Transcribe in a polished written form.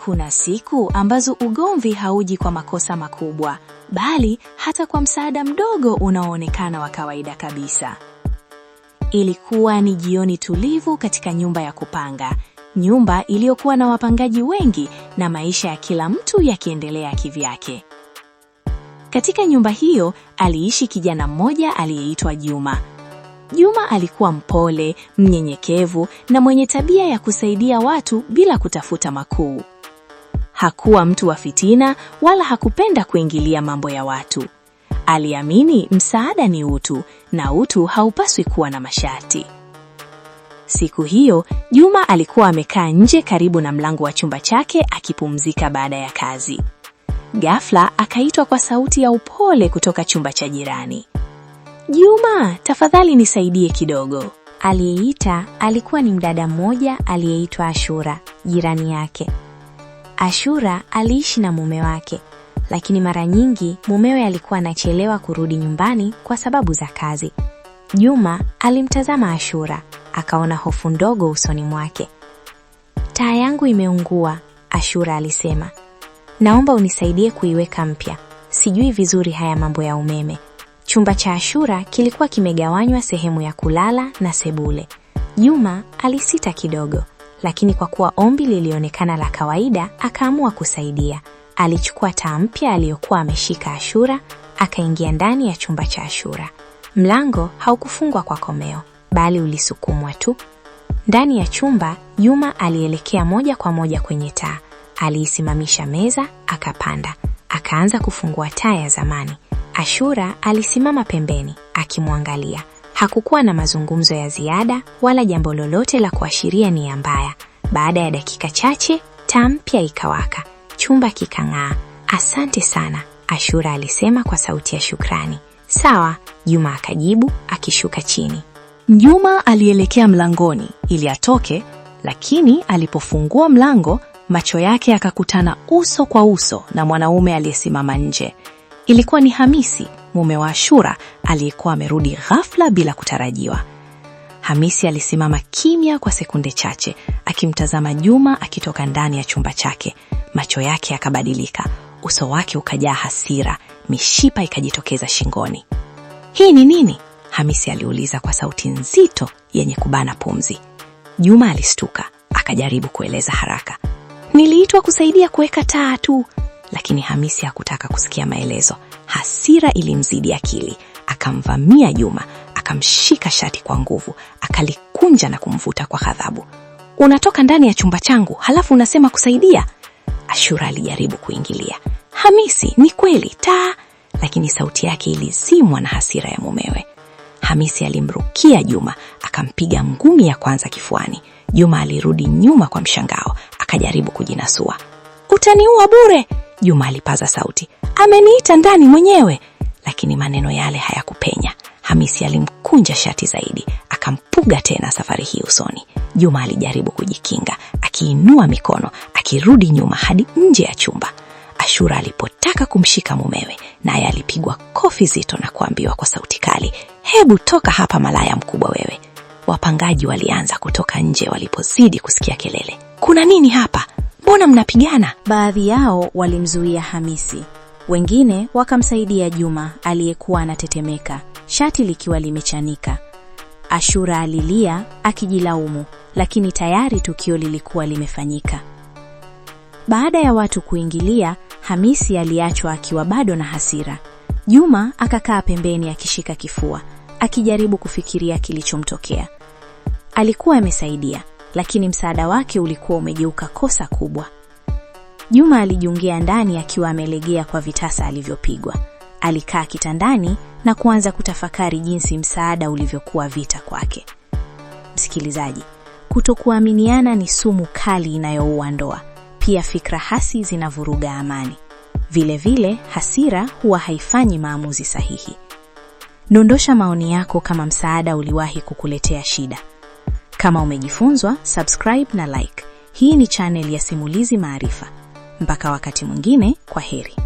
Kuna siku ambazo ugomvi hauji kwa makosa makubwa, bali hata kwa msaada mdogo unaoonekana wa kawaida kabisa. Ilikuwa ni jioni tulivu katika nyumba ya kupanga, nyumba iliyokuwa na wapangaji wengi na maisha ya kila mtu yakiendelea kivyake. Katika nyumba hiyo aliishi kijana mmoja aliyeitwa Juma. Juma alikuwa mpole, mnyenyekevu na mwenye tabia ya kusaidia watu bila kutafuta makuu. Hakuwa mtu wa fitina wala hakupenda kuingilia mambo ya watu. Aliamini msaada ni utu na utu haupaswi kuwa na masharti. Siku hiyo Juma alikuwa amekaa nje karibu na mlango wa chumba chake akipumzika baada ya kazi. Ghafla akaitwa kwa sauti ya upole kutoka chumba cha jirani. Juma, tafadhali nisaidie kidogo. Aliyeita alikuwa ni mdada mmoja aliyeitwa Ashura, jirani yake. Ashura aliishi na mume wake, lakini mara nyingi mumewe alikuwa anachelewa kurudi nyumbani kwa sababu za kazi. Juma alimtazama Ashura, akaona hofu ndogo usoni mwake. Taa yangu imeungua, Ashura alisema. Naomba unisaidie kuiweka mpya. Sijui vizuri haya mambo ya umeme. Chumba cha Ashura kilikuwa kimegawanywa sehemu ya kulala na sebule. Juma alisita kidogo, lakini kwa kuwa ombi lilionekana la kawaida, akaamua kusaidia. Alichukua taa mpya aliyokuwa ameshika Ashura, akaingia ndani ya chumba cha Ashura. Mlango haukufungwa kwa komeo, bali ulisukumwa tu. Ndani ya chumba, Juma alielekea moja kwa moja kwenye taa. Aliisimamisha meza, akapanda, akaanza kufungua taa ya zamani. Ashura alisimama pembeni akimwangalia. Hakukuwa na mazungumzo ya ziada wala jambo lolote la kuashiria nia mbaya. Baada ya dakika chache, taa mpya ikawaka, chumba kikang'aa. Asante sana, Ashura alisema kwa sauti ya shukrani. Sawa, Juma akajibu akishuka chini. Juma alielekea mlangoni ili atoke, lakini alipofungua mlango, macho yake yakakutana uso kwa uso na mwanaume aliyesimama nje. Ilikuwa ni Hamisi, mume wa Ashura, aliyekuwa amerudi ghafla bila kutarajiwa. Hamisi alisimama kimya kwa sekunde chache, akimtazama Juma akitoka ndani ya chumba chake. Macho yake yakabadilika, uso wake ukajaa hasira, mishipa ikajitokeza shingoni. Hii ni nini? Hamisi aliuliza kwa sauti nzito yenye kubana pumzi. Juma alistuka, akajaribu kueleza haraka. Niliitwa kusaidia kuweka taa tu. Lakini Hamisi hakutaka kusikia maelezo. Hasira ilimzidi akili. Akamvamia Juma, akamshika shati kwa nguvu, akalikunja na kumvuta kwa ghadhabu. Unatoka ndani ya chumba changu, halafu unasema kusaidia? Ashura alijaribu kuingilia. Hamisi, ni kweli taa, lakini sauti yake ilizimwa na hasira ya mumewe. Hamisi alimrukia Juma, akampiga ngumi ya kwanza kifuani. Juma alirudi nyuma kwa mshangao, akajaribu kujinasua. Utaniua bure, Juma alipaza sauti. Ameniita ndani mwenyewe. Lakini maneno yale hayakupenya. Hamisi alimkunja shati zaidi, akampuga tena, safari hii usoni. Juma alijaribu kujikinga, akiinua mikono, akirudi nyuma hadi nje ya chumba. Ashura alipotaka kumshika mumewe, naye alipigwa kofi zito na kuambiwa kwa sauti kali, hebu toka hapa malaya mkubwa wewe. Wapangaji walianza kutoka nje walipozidi kusikia kelele. Kuna nini hapa? Mbona mnapigana? Baadhi yao walimzuia Hamisi, wengine wakamsaidia Juma aliyekuwa anatetemeka, shati likiwa limechanika. Ashura alilia akijilaumu, lakini tayari tukio lilikuwa limefanyika. Baada ya watu kuingilia, Hamisi aliachwa akiwa bado na hasira. Juma akakaa pembeni akishika kifua, akijaribu kufikiria kilichomtokea. Alikuwa amesaidia, lakini msaada wake ulikuwa umegeuka kosa kubwa. Juma alijiungia ndani akiwa amelegea kwa vitasa alivyopigwa. Alikaa kitandani na kuanza kutafakari jinsi msaada ulivyokuwa vita kwake. Msikilizaji, kutokuaminiana ni sumu kali inayoua ndoa. Pia fikra hasi zinavuruga amani. Vilevile hasira huwa haifanyi maamuzi sahihi. Dondosha maoni yako kama msaada uliwahi kukuletea shida. Kama umejifunzwa, subscribe na like. Hii ni channel ya Simulizi Maarifa. Mpaka wakati mwingine, kwa heri.